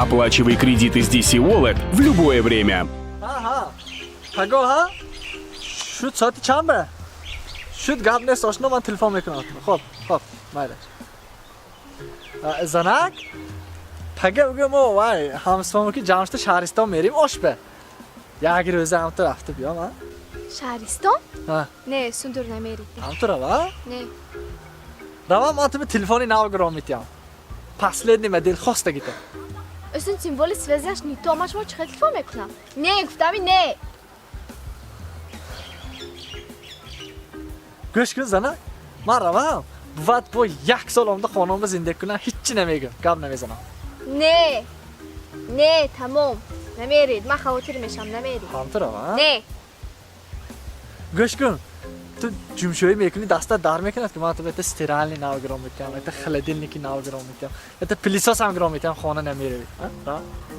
Оплачивай кредиты с DC Wallet в любое время. Ҳа, пагоҳа шуд, соати чанд ба шуд? Гап нест, ошно, ман телефон мекунам. Хоб, майлаш. Занак, пага бигӯ, мо вай ҳамсифомо ки ҷамъ шуда шаҳристон мерим ошба, як рӯза ҳамту рафта биём, а? Шаҳристон? Ҳа. Не, сундур, намерид. Ҳамту рава. Не. Равам, ман туби телефони нав гиром метиҳам, последний модель хостагита. Өсун символи связаш не то, ман шумо чӣ хел телефон мекунам? Не, гуфтами, не. Гӯш кун, занак, ман равам, бувад бо як сол омда хонамба зиндагӣ кунам, ҳиччи намегӯм, гап намезанам. Не, не, тамом, намерид, ман хавотир мешавам, намерид. Ҳамту рава. Не. Гӯш кун, ту ҷумшӯӣ мекунӣ, дастат дар мекунад, ки ман ту это стиральный нав гиром метиҳам, это холодильники нав гиром метиҳам, это пылесос ҳам гиром метиҳам, хона намеравӣ.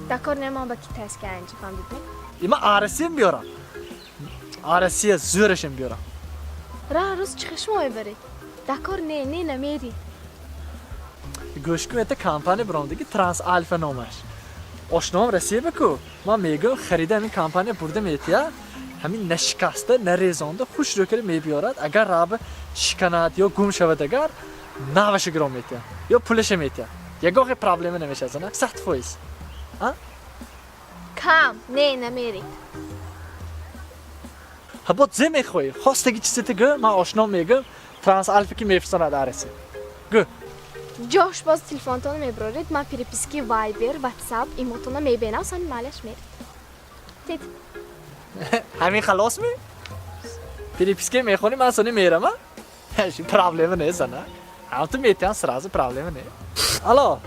Дакор не, ман ба китайский анҷи фаҳмидме. И ман арасиям биёрам, арасия зӯрашам биёрам. Ра рӯз чӣ хел шумо мебаред? Дакор не, не, намерид. Гӯш кун, это компания биромдаги, Транс Альфа номаш, ошноам Россия баку, ман мегӯям, харида ҳамин компания бурда метиҳад, ҳамин нашикаста, нарезонда, хушрӯ карда мебиёрад. Агар раба шиканад ё гум шавад, агар наваша гиром метиҳад ё пулаша метиҳад, ягон хел проблема намешавад, зана, 100%. Кам не, намерид. Ҳа, бо зе мехоҳӣ? Хостаги чизете гӯ, ман ошном мегӯм, Транс Альфа ки мефирсонад ареси, гӯ. Ҷош боз телефонтонро мебароред, ман переписки Вайбер, Ватсап, имотонро мебинам, сони маълаш мерид. Тед. Ҳамин халос ми? Переписка мехонӣ, ман сони мерама, проблема не, зана, ҳам ту метиҳам, сразу проблема не. Алло,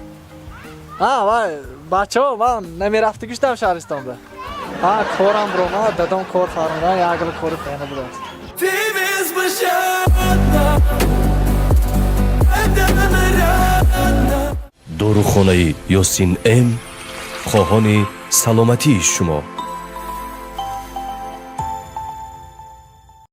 ҳа, вай, бачаҳо, ман намерафтагӣ шудам шаҳристонба, ҳа, корам бирома, дадом кор фармудан, як гала кори хона будааст. Ты беспощадна, когда нарядна. Дорухонаи Ёсин М хоҳони саломатии шумо.